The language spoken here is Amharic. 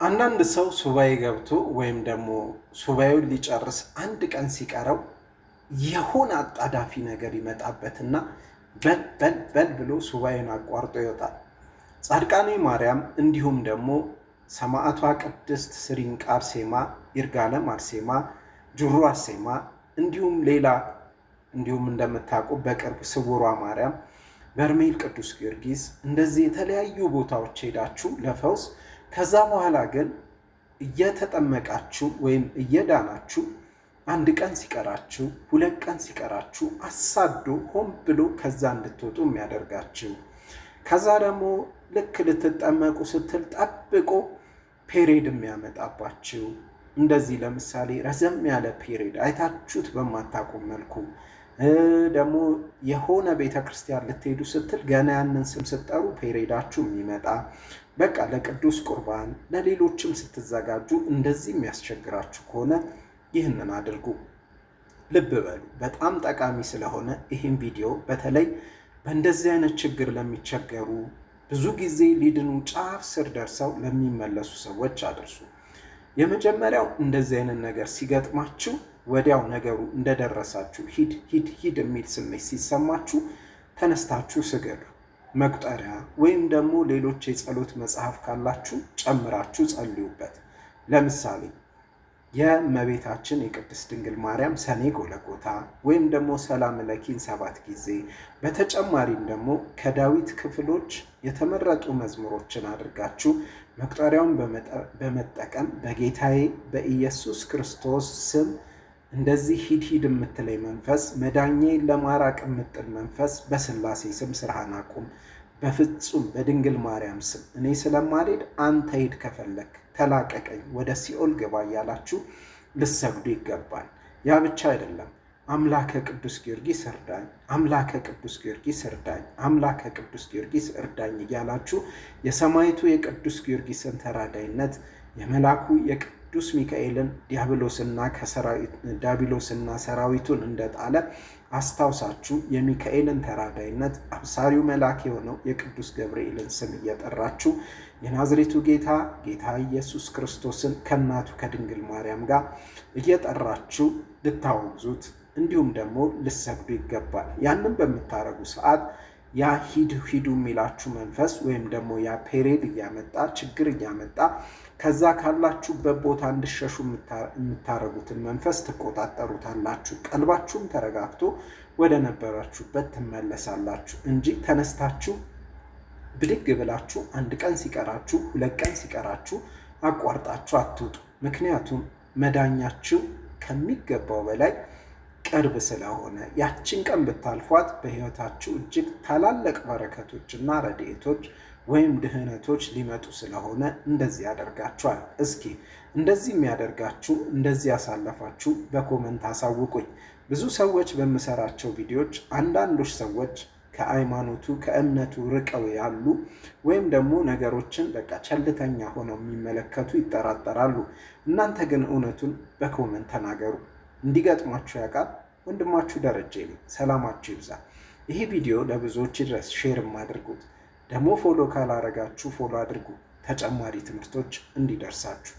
አንዳንድ ሰው ሱባኤ ገብቶ ወይም ደግሞ ሱባኤውን ሊጨርስ አንድ ቀን ሲቀረው የሆነ አጣዳፊ ነገር ይመጣበትና በል በል በል ብሎ ሱባኤውን አቋርጦ ይወጣል። ጻድቃኔ ማርያም እንዲሁም ደግሞ ሰማዕቷ ቅድስት ስሪንቃ አርሴማ፣ ይርጋለም አርሴማ፣ ጅሩ አርሴማ እንዲሁም ሌላ እንዲሁም እንደምታውቁ በቅርብ ስውሯ ማርያም፣ በርሜል ቅዱስ ጊዮርጊስ እንደዚህ የተለያዩ ቦታዎች ሄዳችሁ ለፈውስ፣ ከዛ በኋላ ግን እየተጠመቃችሁ ወይም እየዳናችሁ አንድ ቀን ሲቀራችሁ፣ 2 ቀን ሲቀራችሁ አሳዶ ሆን ብሎ ከዛ እንድትወጡ የሚያደርጋችሁ፣ ከዛ ደግሞ ልክ ልትጠመቁ ስትል ጠብቆ period የሚያመጣባችሁ፣ እንደዚህ ለምሳሌ ረዘም ያለ period አይታችሁት በማታውቁ መልኩ፣ ደግሞ የሆነ ቤተ ክርስቲያን ልትሄዱ ስትል ገና ያንን ስም ስትጠሩ period ኣችሁ የሚመጣ፣ በቃ ለቅዱስ ቁርባን ለሌሎችም ስትዘጋጁ እንደዚህ የሚያስቸግራችሁ ከሆነ ይህንን አድርጉ። ልብ በሉ፣ በጣም ጠቃሚ ስለሆነ ይህን ቪዲዮ በተለይ በእንደዚህ አይነት ችግር ለሚቸገሩ፣ ብዙ ጊዜ ሊድኑ ጫፍ ስር ደርሰው ለሚመለሱ ሰዎች አድርሱ። የመጀመሪያው እንደዚህ አይነት ነገር ሲገጥማችሁ ወዲያው ነገሩ እንደደረሳችሁ ሂድ ሂድ ሂድ የሚል ስሜት ሲሰማችሁ ተነስታችሁ ስገዱ። መቁጠሪያ ወይም ደግሞ ሌሎች የጸሎት መጽሐፍ ካላችሁ ጨምራችሁ ጸልዩበት። ለምሳሌ የእመቤታችን የቅድስት ድንግል ማርያም ሰኔ ጎለጎታ ወይም ደግሞ ሰላም ለኪን 7 ጊዜ፣ በተጨማሪም ደግሞ ከዳዊት ክፍሎች የተመረጡ መዝሙሮችን አድርጋችሁ መቁጠሪያውን በመጠቀም በጌታዬ በኢየሱስ ክርስቶስ ስም እንደዚህ ሂድ ሂድ የምትለኝ መንፈስ፣ መዳኛዬን ለማራቅ የምጥል መንፈስ፣ በስላሴ ስም ስራህን አቁም፣ በፍጹም በድንግል ማርያም ስም እኔ ስለማልሄድ አንተ ሂድ፣ ከፈለክ ተላቀቀኝ፣ ወደ ሲኦል ግባ እያላችሁ ልሰግዱ ይገባል። ያ ብቻ አይደለም። አምላከ ቅዱስ ጊዮርጊስ እርዳኝ፣ አምላከ ቅዱስ ጊዮርጊስ እርዳኝ፣ አምላከ ቅዱስ ጊዮርጊስ እርዳኝ እያላችሁ የሰማዕቱ የቅዱስ ጊዮርጊስን ተራዳይነት፣ የመላኩ የቅዱስ ሚካኤልን ዲያብሎስና ሰራዊቱን እንደጣለ አስታውሳችሁ የሚካኤልን ተራዳይነት፣ አብሳሪው መልአክ የሆነው የቅዱስ ገብርኤልን ስም እየጠራችሁ የናዝሬቱ ጌታ ጌታ ኢየሱስ ክርስቶስን ከእናቱ ከድንግል ማርያም ጋር እየጠራችሁ ልታወግዙት እንዲሁም ደግሞ ልሰግዱ ይገባል። ያንን በምታረጉ ሰዓት ያ ሂድ ሂዱ የሚላችሁ መንፈስ ወይም ደግሞ ያ period እያመጣ ችግር እያመጣ ከዛ ካላችሁበት ቦታ እንድሸሹ የምታረጉትን መንፈስ ትቆጣጠሩታላችሁ። ቀልባችሁም ተረጋግቶ ወደ ነበራችሁበት ትመለሳላችሁ እንጂ ተነስታችሁ ብድግ ብላችሁ አንድ ቀን ሲቀራችሁ፣ 2 ቀን ሲቀራችሁ አቋርጣችሁ አትውጡ። ምክንያቱም መዳኛችሁ ከሚገባው በላይ ቅርብ ስለሆነ ያችን ቀን ብታልፏት በሕይወታችሁ እጅግ ታላላቅ በረከቶችና ረድኤቶች ወይም ድህነቶች ሊመጡ ስለሆነ እንደዚህ ያደርጋችኋል። እስኪ እንደዚህ የሚያደርጋችሁ፣ እንደዚህ ያሳለፋችሁ በ comment አሳውቁኝ። ብዙ ሰዎች በምሰራቸው ቪዲዮዎች አንዳንዶች ሰዎች ከሃይማኖቱ ከእምነቱ ርቀው ያሉ ወይም ደግሞ ነገሮችን በቃ ቸልተኛ ሆነው የሚመለከቱ ይጠራጠራሉ። እናንተ ግን እውነቱን በ comment ተናገሩ። እንዲገጥሟችሁ ያውቃል። ወንድማችሁ ደረጀ ነኝ። ሰላማችሁ ይብዛ። ይህ ቪዲዮ ለብዙዎች ይድረስ፣ share ም አድርጉት። ደግሞ follow ካላረጋችሁ follow አድርጉ፣ ተጨማሪ ትምህርቶች እንዲደርሳችሁ።